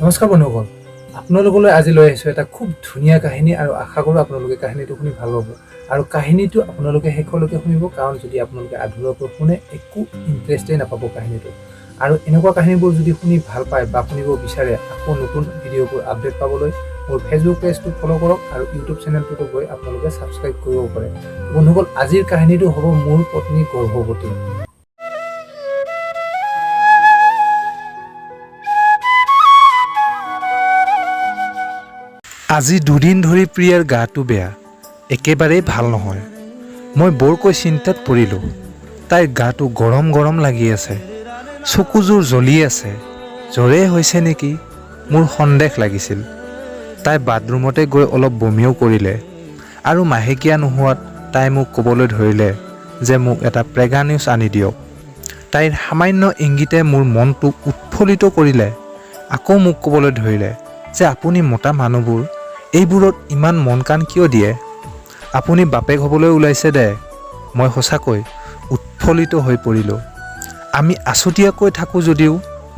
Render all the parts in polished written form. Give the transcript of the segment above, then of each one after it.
নমস্কাৰ বন্ধুসকল, আপোনালোকলৈ আজি লৈ আহিছোঁ এটা খুব ধুনীয়া কাহিনী আৰু আশা কৰোঁ আপোনালোকে কাহিনীটো শুনি ভাল পাব। আৰু কাহিনীটো আপোনালোকে শেষলৈকে শুনিব, কাৰণ যদি আপোনালোকে আধৰুৱাকৈ শুনে একো ইণ্টাৰেষ্টেই নাপাব কাহিনীটো। আৰু এনেকুৱা কাহিনীবোৰ যদি শুনি ভাল পায় বা শুনিব বিচাৰে, আকৌ নতুন ভিডিঅ'বোৰ আপডেট পাবলৈ মোৰ ফেচবুক পেজটো ফ'ল' কৰক আৰু ইউটিউব চেনেলটোতো গৈ আপোনালোকে ছাবস্ক্ৰাইব কৰিব পাৰে। বন্ধুসকল, আজিৰ কাহিনীটো হ'ব মোৰ পত্নী গৰ্ভৱতী। আজি দুদিন ধৰি প্ৰিয়াৰ গাটো বেয়া, একেবাৰেই ভাল নহয়। মই বৰকৈ চিন্তাত পৰিলোঁ। তাইৰ গাটো গৰম গৰম লাগি আছে, চকুযোৰ জ্বলি আছে। জ্বৰেই হৈছে নেকি মোৰ সন্দেহ লাগিছিল। তাই বাথৰুমতে গৈ অলপ বমিও কৰিলে আৰু মাহেকীয়া নোহোৱাত তাই মোক ক'বলৈ ধৰিলে যে মোক এটা প্ৰেগানিউচ আনি দিয়ক। তাইৰ সামান্য ইংগিতে মোৰ মনটোক উৎফুল্লিত কৰিলে। আকৌ মোক ক'বলৈ ধৰিলে যে আপুনি মতা মানুহবোৰ এইবোৰত ইমান মন কাণ কিয় দিয়ে? আপুনি বাপেক হ'বলৈ ওলাইছে দে। মই সঁচাকৈ উৎফুল্লিত হৈ পৰিলোঁ। আমি আছুতীয়াকৈ থাকোঁ যদিও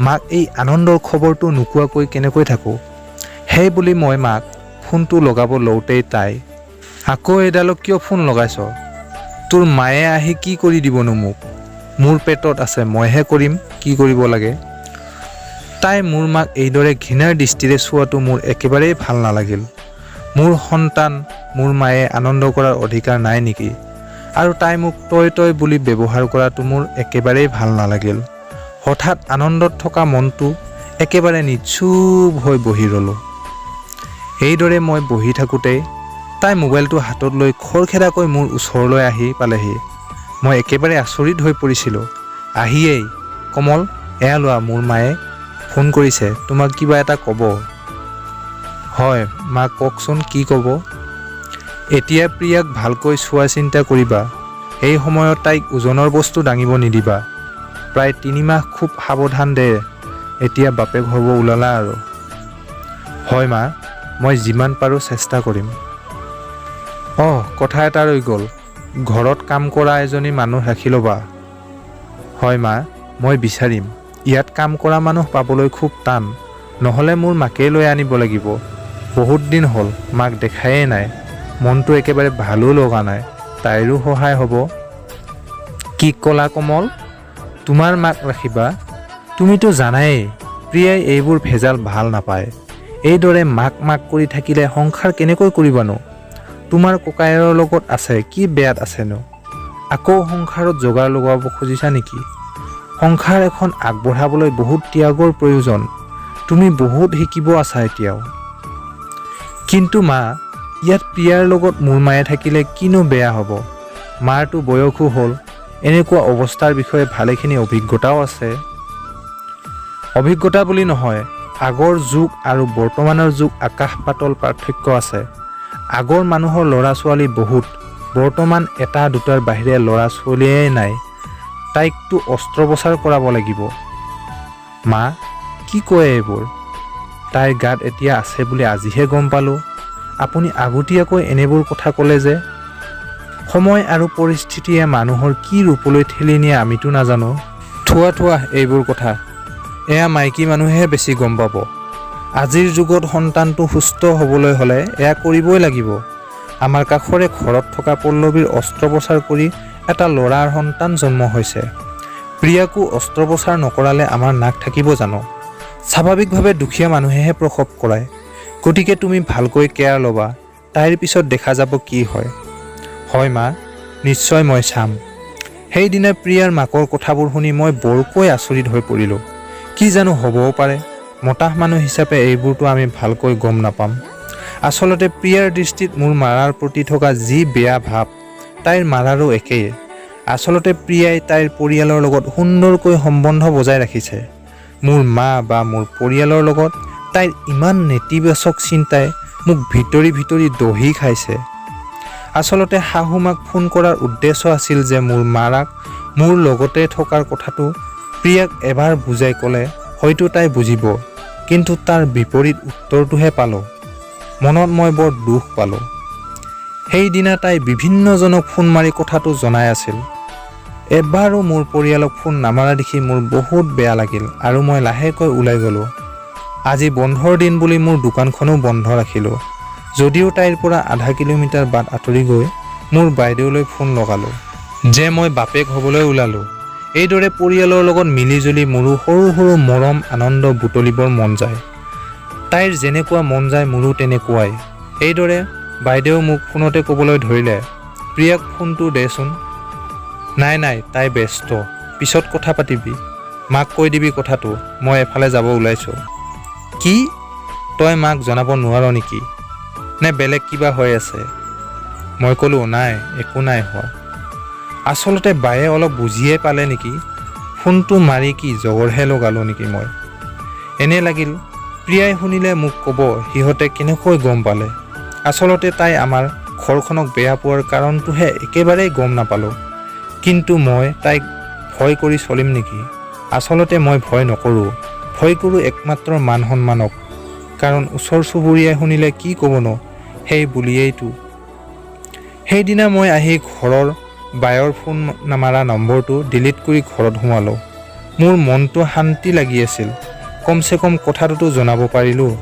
মাক এই আনন্দৰ খবৰটো নোকোৱাকৈ কেনেকৈ থাকোঁ? সেই বুলি মই মাক ফোনটো লগাব লওঁতেই তাই আকৌ, এইডালক কিয় ফোন লগাইছ? তোৰ মায়ে আহি কি কৰি দিবনো মোক? মোৰ পেটত আছে, মইহে কৰিম কি কৰিব লাগে। তাই মোৰ মাক এইদৰে ঘৃণাৰ দৃষ্টিৰে চোৱাটো মোৰ একেবাৰেই ভাল নালাগিল। মোৰ সন্তান, মোৰ মায়ে আনন্দ কৰাৰ অধিকাৰ নাই নেকি? আৰু তাই মোক তই তই বুলি ব্যৱহাৰ কৰাটো মোৰ একেবাৰেই ভাল নালাগিল। হঠাৎ আনন্দত থকা মনটো একেবাৰে নিশ্চুপ হৈ বহি ৰ'লোঁ। এইদৰে মই বহি থাকোঁতেই তাই মোবাইলটো হাতত লৈ খৰখেদাকৈ মোৰ ওচৰলৈ আহি পালেহি। মই একেবাৰে আচৰিত হৈ পৰিছিলোঁ। আহিয়েই, কমল, এয়া লোৱা, মোৰ মায়ে ফোন কৰিছে, তোমাক কিবা এটা ক'ব। হয় মা, কওকচোন কি ক'ব? এতিয়া প্ৰিয়াক ভালকৈ চোৱা চিন্তা কৰিবা। এই সময়ত তাইক ওজনৰ বস্তু দাঙিব নিদিবা। প্ৰায় 3 মাহ খুব সাৱধান দে। এতিয়া বাপেক হ'ব ওলালা আৰু। হয় মা, মই যিমান পাৰোঁ চেষ্টা কৰিম। অঁ, কথা এটা ৰৈ গ'ল, ঘৰত কাম কৰা এজনী মানুহ ৰাখি ল'বা। হয় মা, মই বিচাৰিম। ইয়াত কাম কৰা মানুহ পাবলৈ খুব টান, নহ'লে মোৰ মাকেই লৈ আনিব লাগিব। বহুত দিন হ'ল মাক দেখায়েই নাই, মনটো একেবাৰে ভালো লগা নাই। তাইৰো সহায় হ'ব। কি ক'লা কমল? তোমাৰ মাক ৰাখিবা? তুমিতো জানায়েই প্ৰিয়াই এইবোৰ ভেজাল ভাল নাপায়। এইদৰে মাক মাক কৰি থাকিলে সংসাৰ কেনেকৈ কৰিবানো? তোমাৰ ককায়েৰৰ লগত আছে, কি বেয়াত আছেনো? আকৌ সংসাৰত যোগাৰ লগাব খুজিছা নেকি? সংসাৰ এখন আগবঢ়াবলৈ বহুত ত্যাগৰ প্ৰয়োজন। তুমি বহুত শিকিব আছা এতিয়াও। কিন্তু মা, ইয়াত প্ৰিয়াৰ লগত মোৰ মায়ে থাকিলে কিনো বেয়া হ'ব? মাৰতো বয়সো হ'ল, এনেকুৱা অৱস্থাৰ বিষয়ে ভালেখিনি অভিজ্ঞতাও আছে। অভিজ্ঞতা বুলি নহয়, আগৰ যুগ আৰু বৰ্তমানৰ যুগ আকাশ পাতল পাৰ্থক্য আছে। আগৰ মানুহৰ ল'ৰা ছোৱালী বহুত, বৰ্তমান এটা দুটাৰ বাহিৰে ল'ৰা ছোৱালীয়ে নাই। তাইকতো অস্ত্ৰোপচাৰ কৰাব লাগিব। মা, কি কয় এইবোৰ? তাইৰ গাত এতিয়া আছে বুলি আজিহে গম পালোঁ। আপুনি আগতীয়াকৈ এনেবোৰ কথা ক'লে যে? সময় আৰু পৰিস্থিতিয়ে মানুহৰ কি ৰূপলৈ ঠেলি নিয়ে আমিতো নাজানো। থোৱা থোৱা এইবোৰ কথা, এয়া মাইকী মানুহেহে বেছি গম পাব। আজিৰ যুগত সন্তানটো সুস্থ হ'বলৈ হ'লে এয়া কৰিবই লাগিব। আমাৰ কাষৰে ঘৰত থকা পল্লৱীৰ অস্ত্ৰোপচাৰ কৰি এটা ল'ৰাৰ সন্তান জন্ম হৈছে। প্ৰিয়াকো অস্ত্ৰোপচাৰ নকৰালে আমাৰ নাক থাকিব জানো? স্বাভাৱিকভাৱে দুখীয়া মানুহেহে প্ৰসৱ কৰায়। গতিকে তুমি ভালকৈ কেয়াৰ ল'বা, তাইৰ পিছত দেখা যাব কি হয়। হয় মা, নিশ্চয় মই চাম। সেইদিনা প্ৰিয়াৰ মাকৰ কথাবোৰ শুনি মই বৰকৈ আচৰিত হৈ পৰিলোঁ। কি জানো হ'বও পাৰে, মতা মানুহ হিচাপে এইবোৰতো আমি ভালকৈ গম নাপাম। আচলতে প্ৰিয়াৰ দৃষ্টিত মোৰ মাৰাৰ প্ৰতি থকা যি বেয়া ভাৱ, তাইৰ মাৰাৰো একেই। আচলতে প্ৰিয়াই তাইৰ পৰিয়ালৰ লগত সুন্দৰকৈ সম্বন্ধ বজাই ৰাখিছে। মোৰ মা বা মোৰ পৰিয়ালৰ লগত তাইৰ ইমান নেতিবাচক চিন্তাই মোক ভিতৰি ভিতৰি দহি খাইছে। আচলতে শাহু মাক ফোন কৰাৰ উদ্দেশ্য আছিল যে মোৰ মাৰাক মোৰ লগতে থকাৰ কথাটো প্ৰিয়াক এবাৰ বুজাই ক'লে হয়তো তাই বুজিব। কিন্তু তাৰ বিপৰীত উত্তৰটোহে পালোঁ। মনত মই বৰ দুখ পালোঁ। সেইদিনা তাই বিভিন্নজনক ফোন মাৰি কথাটো জনাই আছিল। এবাৰো মোৰ পৰিয়ালক ফোন নামাৰা দেখি মোৰ বহুত বেয়া লাগিল আৰু মই লাহেকৈ ওলাই গ'লোঁ। আজি বন্ধৰ দিন বুলি মোৰ দোকানখনো বন্ধ ৰাখিলোঁ যদিও তাইৰ পৰা আধা কিলোমিটাৰ বাট আঁতৰি গৈ মোৰ বাইদেউলৈ ফোন লগালোঁ যে মই বাপেক হ'বলৈ ওলালোঁ। এইদৰে পৰিয়ালৰ লগত মিলিজুলি মোৰো সৰু সৰু মৰম আনন্দ বুটলিবৰ মন যায়। তাইৰ যেনেকুৱা মন যায় মোৰো তেনেকুৱাই। এইদৰে বাইদেউ মোক ফোনতে ক'বলৈ ধৰিলে, প্ৰিয়াক ফোনটো দেচোন। নাই নাই, তাই ব্যস্ত, পিছত কথা পাতিবি। মাক কৈ দিবি কথাটো, মই এফালে যাব ওলাইছোঁ। কি, তই মাক জনাব নোৱাৰ নেকি, নে বেলেগ কিবা হৈ আছে? মই ক'লোঁ, নাই, একো নাই হোৱা। আচলতে বায়ে অলপ বুজিয়ে পালে নেকি, ফোনটো মাৰি কি জগৰহে লগালোঁ নেকি মই, এনে লাগিল। প্ৰিয়াই শুনিলে মোক ক'ব সিহঁতে কেনেকৈ গম পালে। আচলতে তাই আমাৰ ঘৰখনক বেয়া পোৱাৰ কাৰণটোহে একেবাৰেই গম নাপালোঁ। কিন্তু মই তাইক ভয় কৰি চলিম নেকি? আচলতে মই ভয় নকৰোঁ, ভয় কৰোঁ একমাত্ৰ মান সন্মানক। কাৰণ ওচৰ চুবুৰীয়াই শুনিলে কি ক'বনো, সেই বুলিয়েইতো। সেইদিনা মই আহি ঘৰৰ বায়ৰ ফোন নামাৰা নম্বৰটো ডিলিট কৰি ঘৰত সোমালোঁ। মোৰ মনটো শান্তি লাগি আছিল, কমচে কম কথাটোতো জনাব পাৰিলোঁ।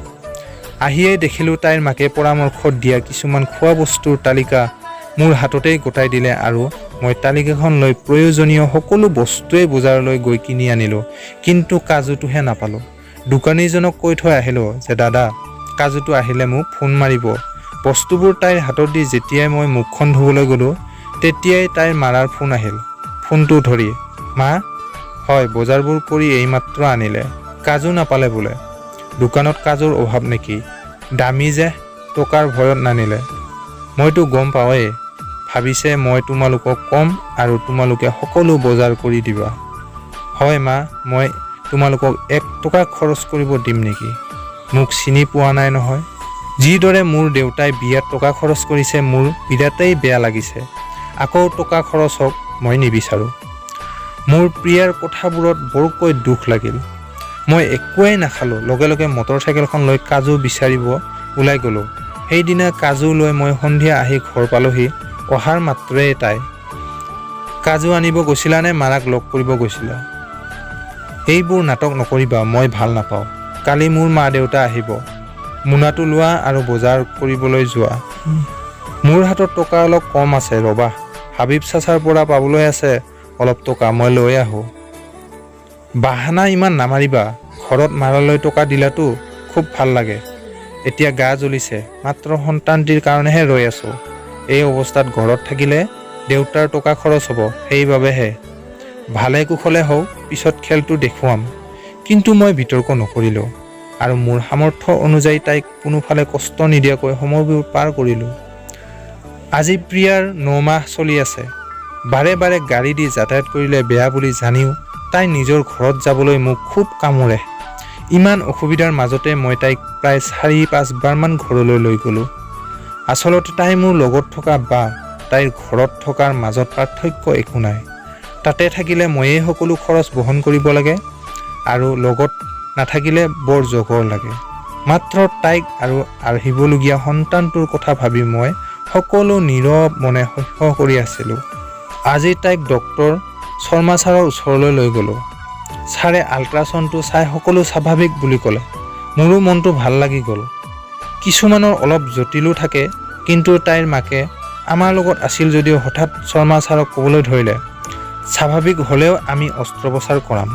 আহিয়েই দেখিলোঁ তাইৰ মাকে পৰামৰ্শ দিয়া কিছুমান খোৱা বস্তুৰ তালিকা মোৰ হাততেই গতাই দিলে আৰু মই তালিকাখন লৈ প্ৰয়োজনীয় সকলো বস্তুৱেই বজাৰলৈ গৈ কিনি আনিলোঁ, কিন্তু কাজুটোহে নাপালোঁ। দোকানীজনক কৈ থৈ আহিলোঁ যে দাদা, কাজুটো আহিলে মোক ফোন মাৰিব। বস্তুবোৰ তাইৰ হাতত দি যেতিয়াই মই মুখখন ধুবলৈ গ'লোঁ, তেতিয়াই তাইৰ মাৰাৰ ফোন আহিল। ফোনটো ধৰি, মা, হয়, বজাৰবোৰ কৰি এইমাত্ৰ আনিলে, কাজু নাপালে বোলে। দোকানত কাজুৰ অভাৱ নেকি? দামী যে, টকাৰ ভয়ত নানিলে। মইতো গম পাওঁৱেই, ভাবিছে মই তোমালোকক ক'ম আৰু তোমালোকে সকলো বজাৰ কৰি দিবা। হয় মা, মই তোমালোকক এক টকা খৰচ কৰিব দিম নেকি? মোক চিনি পোৱা নাই নহয়। যিদৰে মোৰ দেউতাই বিয়াত টকা খৰচ কৰিছে, মোৰ বিৰাটেই বেয়া লাগিছে। আকৌ টকা খৰচ হওক, মই নিবিচাৰোঁ। মোৰ প্ৰিয়াৰ কথাবোৰত বৰকৈ দুখ লাগিল। মই একোৱেই নাখালোঁ, লগে লগে মটৰ চাইকেলখন লৈ কাজু বিচাৰিব ওলাই গ'লোঁ। সেইদিনা কাজু লৈ মই সন্ধিয়া আহি ঘৰ পালোহি। অহাৰ মাত্ৰেই তাই, কাজু আনিব গৈছিলা নে মাৰাক লগ কৰিব গৈছিলা? এইবোৰ নাটক নকৰিবা, মই ভাল নাপাওঁ। কালি মোৰ মা দেউতা আহিব, মোনাটো লোৱা আৰু বজাৰ কৰিবলৈ যোৱা। মোৰ হাতত টকা অলপ কম আছে, ৰ'বা, হাবিব চাচাৰ পৰা পাবলৈ আছে অলপ টকা, মই লৈ আহোঁ। বাহানা ইমান নামাৰিবা। ঘৰত মাৰালৈ টকা দিলাতো খুব ভাল লাগে, এতিয়া গা জ্বলিছে। মাত্ৰ সন্তানটিৰ কাৰণেহে ৰৈ আছোঁ। এই অৱস্থাত ঘৰত থাকিলে দেউতাৰ টকা খৰচ হ'ব, সেইবাবেহে। ভালে কুশলে হওক, পিছত খেলটো দেখুৱাম। কিন্তু মই বিতৰ্ক নকৰিলোঁ আৰু মোৰ সামৰ্থ্য অনুযায়ী তাইক কোনোফালে কষ্ট নিদিয়াকৈ সময়বোৰ পাৰ কৰিলোঁ। আজি প্ৰিয়াৰ 9 মাহ চলি আছে। বাৰে বাৰে গাড়ী দি যাতায়াত কৰিলে বেয়া বুলি জানিও তাই নিজৰ ঘৰত যাবলৈ মোক খুব কামোৰে। ইমান অসুবিধাৰ মাজতে মই তাইক প্ৰায় 4-5 বাৰমান ঘৰলৈ লৈ গ'লোঁ। আচলতে তাই মোৰ লগত থকা বা তাইৰ ঘৰত থকাৰ মাজত পাৰ্থক্য একো নাই। তাতে থাকিলে ময়েই সকলো খৰচ বহন কৰিব লাগে আৰু লগত নাথাকিলে বৰ জগৰ লাগে। মাত্ৰ তাইক আৰু আহিবলগীয়া সন্তানটোৰ কথা ভাবি মই সকলো নীৰৱ মনে সহ্য কৰি আছিলোঁ। আজি তাইক ডক্তৰ শৰ্মা ছাৰৰ ওচৰলৈ লৈ গ'লোঁ। ছাৰে আল্ট্ৰাচাউণ্ডটো চাই সকলো স্বাভাৱিক বুলি ক'লে। মোৰো মনটো ভাল লাগি গ'ল। কিছুমানৰ অলপ জটিলো থাকে। কিন্তু তাইৰ মাকে আমাৰ লগত আছিল যদিও হঠাৎ শৰ্মা ছাৰক ক'বলৈ ধৰিলে, স্বাভাৱিক হ'লেও আমি অস্ত্ৰোপচাৰ কৰাম।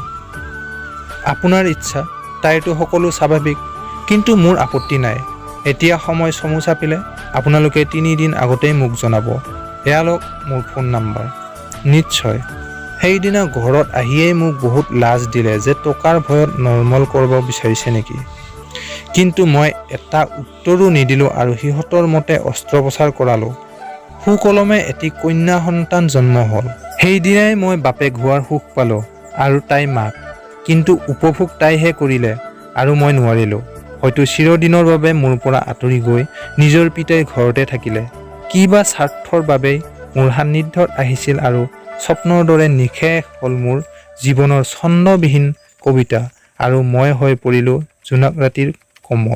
আপোনাৰ ইচ্ছা, তাইৰতো সকলো স্বাভাৱিক, কিন্তু মোৰ আপত্তি নাই। এতিয়া সময় চমু চাপিলে, আপোনালোকে 3 দিন আগতেই মোক জনাব। এয়া লওক মোৰ ফোন নাম্বাৰ। নিশ্চয়। সেইদিনা ঘৰত আহিয়েই মোক বহুত লাজ দিলে যে টকাৰ ভয়ত নৰ্মেল কৰিব বিচাৰিছে নেকি। কিন্তু মই এটা উত্তৰো নিদিলোঁ আৰু সিহঁতৰ মতে অস্ত্ৰোপচাৰ কৰালোঁ। সুকলমে এটি কন্যা সন্তান জন্ম হ'ল। সেইদিনাই মই বাপেক হোৱাৰ সুখ পালোঁ আৰু তাই মাক। কিন্তু উপভোগ তাইহে কৰিলে আৰু মই নোৱাৰিলোঁ। হয়তো চিৰদিনৰ বাবে মোৰ পৰা আঁতৰি গৈ নিজৰ পিতাইৰ ঘৰতে থাকিলে। কি বা স্বাৰ্থৰ বাবেই মোৰ সান্নিধ্যত আহিছিল আৰু স্বপ্নৰ দৰে নিঃশেষ হ'ল মোৰ জীৱনৰ ছন্দবিহীন কবিতা আৰু মই হৈ পৰিলোঁ জোনাক ৰাতিৰ কমল।